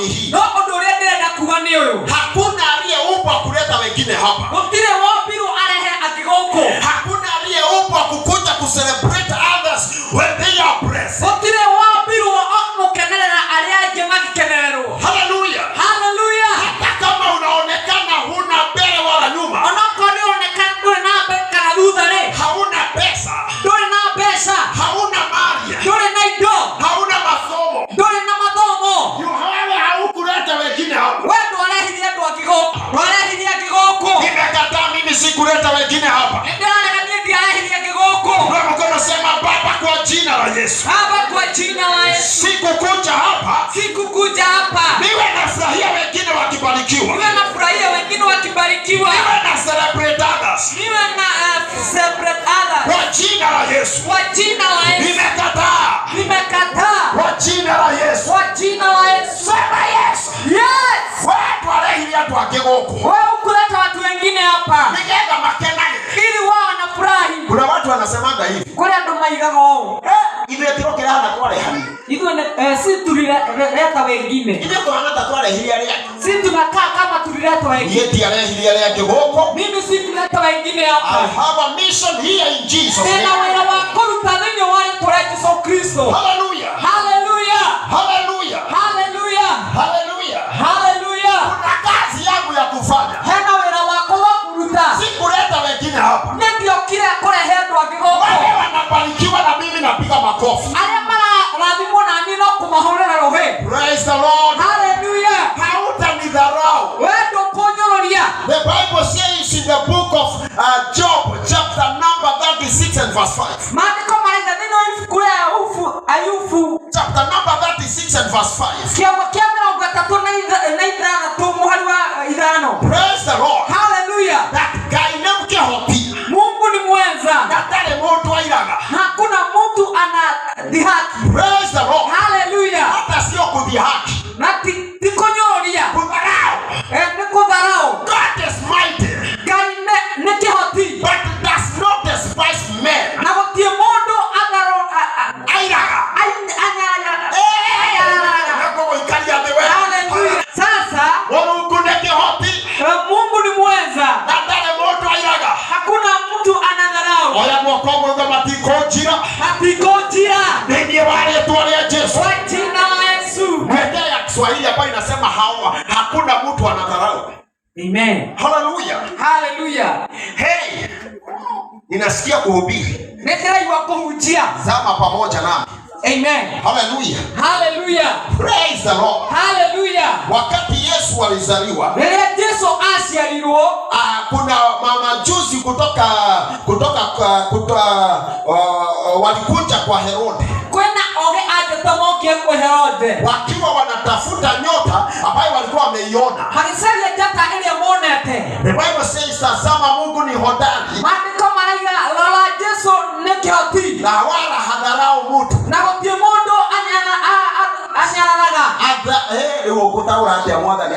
ni hii. No ũndũ ũrĩa ndĩrenda kuga nĩ ũyũ. Hakuna aliyeumbwa kuleta wengine hapa. Gũtirĩ wombirwo arehe angĩ gũkũ. Hakuna aliyeumbwa kukuja kucelebrate others when they are blessed. Gũtirĩ wombirwo gũkenerera arĩa angĩ magĩkenererwo. Hallelujah. Haleluya. Hata kama unaonekana huna mbele wala nyuma, Onokorwo nĩ ũroneka ndũrĩ na mbere kana thutha rĩ, hauna pesa, ndũrĩ na mbeca, hauna mali, ndũrĩ na indo, hauna masomo, ndũrĩ na mathomo, wewe haukuleta wengine hapa. We ndwarehire andũ angĩ gũkũ, ndwarehire angĩ gũkũ. Nimekataa, mimi sikuleta wengine hapa. Nĩndĩrarega, niĩ ndiarehire angĩ gũkũ. Inua mkono, sema, "Baba, kwa jina la Yesu." Baba, kwa jina la Yesu. Sikukuja hapa Sikukuja hapa niwe nafurahia wengine wakibarikiwa. Niwe nafurahia wengine wakibarikiwa. Niwe na celebrate others. Niwe na celebrate others. Kwa jina la Yesu. Kwa jina la Yesu. Nimekataa. Nimekataa. Kwa jina la Yesu. Kwa jina la Yesu. Sema yes. Yes. Wewe twarehire andũ angĩ gũkũ. Wewe hukuleta watu wengine hapa Nigetha makenage. Ili wao wanafurahi. Kuna watu wanasemaga hivi. Kũrĩ andũ maigaga ũũ. Eh, ithuĩ tũrokĩra hana twarehani. Ithuĩ si tulileta wengine. Ithuĩ tũhana ta twarehire arĩa angĩ. Si tunakaa kama tulileta wengine. Niĩ ndiarehire arĩa angĩ gũkũ. Mimi si kuleta wengine I hapa. have a mission here in Jesus' Nina name. wĩra wa kũruta thĩinĩ wa rĩtwa rĩa Jesu Kristo. Hallelujah. Haleluya. Hallelujah. Haleluya. Hallelujah. Haleluya. Kuna kazi yangu ya kufanya. Hena wĩra wakwa wa kũruta. Sikuleta wengine hapa. Nĩ ndiokire kũrehe andũ angĩ Wale gũkũ. wanabarikiwa na mimi napiga makofi. Arĩa mararathimwo na niĩ no kũmahũrĩra rũhĩ. Praise the Lord. Haleluya. Hautanidharau. We ndũkũnyũrũria. The Bible says in the book of Job, chapter number 36 and verse 5. Maandĩko maraiga thĩinĩ wa ibuku rĩa Ayubu. Chapter number 36 and verse 5. Kĩongo kĩa 36 mũhari wa 5. Praise the Lord. Haleluya. That Ngai nĩ mũkĩhoti. Mungu ni mwenza. Na ndarĩ mũndũ airaga. Hakuna mtu anadhihaki. Praise the Lord. Haleluya. Hata sio kudhihaki. Na ti kũnyũrũria. Kudharau. Eh, nĩ kũtharau. God is mighty, Ngai nĩ kĩhoti. But does not despise men. Na gũtirĩ mũndũ Airaga. Anyararaga. Nĩngũgũikaria thĩ we. Haleluya. Sasa Mũrungu nĩ kĩhoti. Mungu ni mwenza. Na ndarĩ mũndũ airaga. Hakuna mtu anadharau. Oya mwako ũmwe matikũnjira. Hatikũnjira. Thĩinĩ wa rĩtwa rĩa Jesu. Kwa jina la Yesu. Mwendea ya Kiswahili ambayo inasema hawa hakuna mtu anadharau. Amen. Haleluya. Haleluya. Hey, ninasikia kuhubiri. Nĩ ndĩraigua kũhunjia. Zama pamoja nami. Amen. Haleluya. Haleluya. Praise the Lord. Haleluya. Wakati Yesu alizaliwa, Rĩrĩa Jesu aciarirwo, kuna mamajusi kutoka walikuja kwa Herode kwĩna ogĩ a njata mokire kwĩ Herode wakiwa wanatafuta nyota ambayo walikuwa wameiona. Magĩcaria njata ĩrĩa monete. The Bible says, tazama Mungu ni hodari Maandĩko maraiga rora Jesu nĩ kĩhoti na wala hadharau mtu. Na gũtirĩ mũndũ anyararaga. Rĩu ũgũtaũra atĩa mwathani?